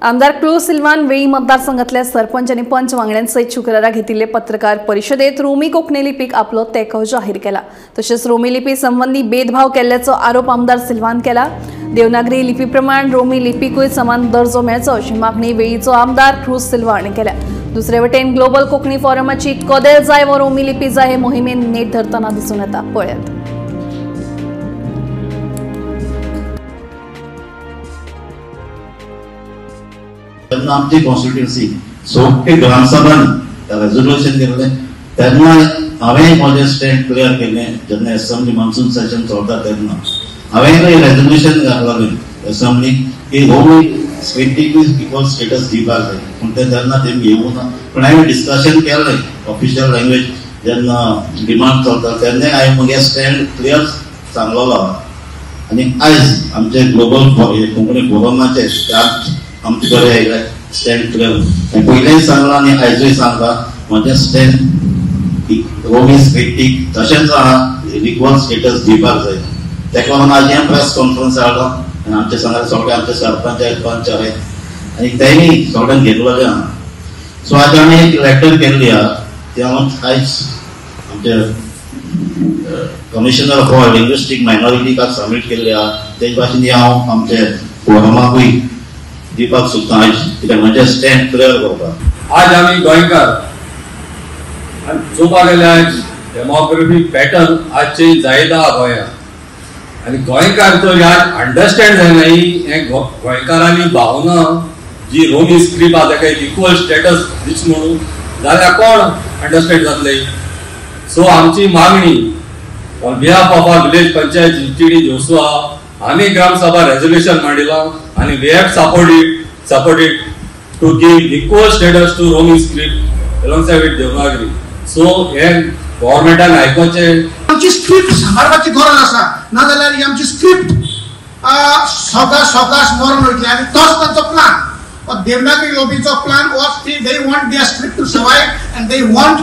आमदार क्रूझ सिल्वान वेळी मतदारसंघातल्या सरपंच आणि पंच वांगड्यांसहित शुक्रारा घेतिल्ले पत्रकार परिषदेत रोमी कोंकणी लिपीक आपलो तेंको जाहीर केला। तसेच रोमी लिपी संबंधी भेदभाव केल्ल्याचो आरोप आमदार सिल्वान केला। देवनागरी लिपीप्रमाण रोमी लिपीकूय समान दर्जो मेळचो अशी मागणी वेळीचो आमदार क्रूझ सिल्वा हांणी केल्या। दुसरे वटेन ग्लोबल कोंकणी फोरमाची कदेल जाय व रोमी लिपी जाय हे मोहिमेन नेट धरतना दिसून येता। पळयात। तेन्ना आमची कॉन्स्टिट्युन्सी सोगटे ग्रामसभान रेजोल्युशन केल्लें तेन्ना हांवें म्हजें स्टँड क्लियर केलें। जेन्ना एसेंब्ली मान्सून सेशन चलता तेन्ना हांवें रेजोल्युशन घातलें एसेंब्ली की रोमी स्क्रिप्टीकूय इक्वल स्टेटस दिवपाक जाय, पूण तें तेन्ना तेमी घेवूं ना। पूण हांवें डिस्कशन केलें ऑफिशियल लँग्वेज जेन्ना डिमांड चलता तेन्ना हांवें म्हगे स्टँड क्लियर सांगलेलो। आनी आयज आमचे ग्लोबल कोंकणी फोरमाचे आमचे कडेन आयले स्टँड क्लियर पयलेंय सांगलां आनी आयजूय सांगता म्हजें स्टँड रोमी स्क्रिप्टीक तशेंच आहा, इक्वल स्टेटस दिवपाक जाय। ताका लागून आज हें प्रेस कॉन्फरन्स हाडलो आनी आमचे सांगा सगळे आमचे सरपंच पंच आहात आनी तेणी सगळ्यांक घेतलेलें आहा। सो आज आमी एक लेटर केल्ली आहा ती हांव आयज आमचे कमिशनर फॉर लिंग्विस्टीक मायनॉरिटीक सबमीट केल्ली आहा। तेज भाशेन हांव आमचे फोरमाकूय दिवपाक सोदता आयज, कित्याक म्हजें स्टँड क्लियर करपाक। आज आमी गोंयकार आनी चोवपाक गेल्यार आयज डेमोग्राफी पॅटर्न आज चेंज जायत आहा गोंयांत आनी गोंयकार तर आज अंडरस्टँड जायना हें गोंयकारांली भावना जी रोमी स्क्रिप्ट आहा ताका इक्वल स्टेटस दिच म्हणून जाल्यार कोण अंडरस्टँड जातले। सो आमची मागणी on behalf of our village panchayat GTD Joshua आमी ग्रामसभा रेजोल्युशन मांडिलां आनी we have supported to give equal status to Romi script alongside with Devanagari. So हे गव्हर्मेंटान आयकोचें। आमची स्क्रिप्ट सांबाळपाची गरज आसा, नाजाल्यार ही आमची स्क्रिप्ट सवकास सवकास मरून वयतली आनी तोच तांचो प्लान। देवनागरी लोबीचो plan was they want their script to survive and they want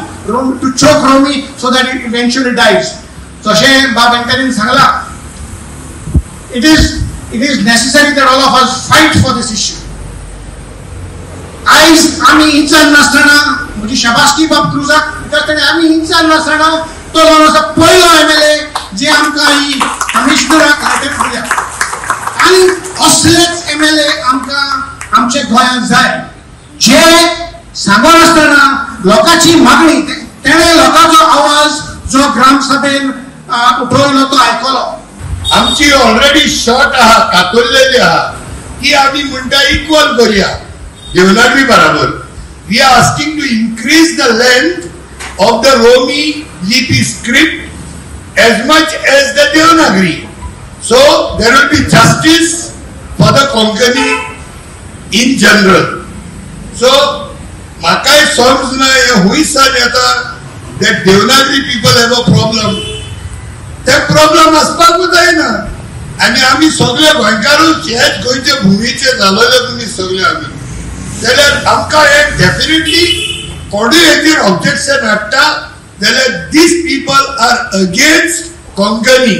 to choke Romi so that it eventually dies. जशें बाब एंटनीन सांगलां, it is necessary that all of us fight for this issue. आयज आमी हिंसान नासतना म्हजी शाबासकी बाब क्रुजाक, कित्याक ताणें आमी हिंसान नासतना तो जावन आसा पयलो MLA जे आमकां ही कमिशनराक लेटर दिल्या आनी असलेच MLA आमकां आमच्या गोंयांत जाय जे सांगनासतना लोकांची मागणी तेणें लोकांचो आवाज जो ग्रामसभेन उठयलो तो आयकलो। आमची ऑलरेडी शॉर्ट आहा, कातरलेली आहा की आमी म्हणटा इक्वल करूया देवनागरी बराबर। We are asking to increase the length of the Romi Lipi script as much as the Devanagari, so there will be justice for the Konkani in general. So म्हाकाय समजना हें हुंयसान येता that Devanagari people have a problem. ते problem आसपाकूच जायना आनी आमी सगळे गोंयकारूच हेच गोंयचे भुंयेचे जालेले मनीस सगळे आमी, जाल्यार आमकां हें डेफिनेटली कोणूय हेजेर ऑब्जेक्शन हाडटा जाल्यार these people are against Konkani.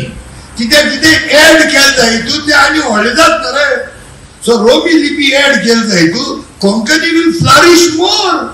कित्याक कितें एड केलें जाय हितून तें आनी व्हडलें जाता रे। सो रोमी लिपी एड केलें जाय हितून कोंकणी वील फ्लरिश मोर।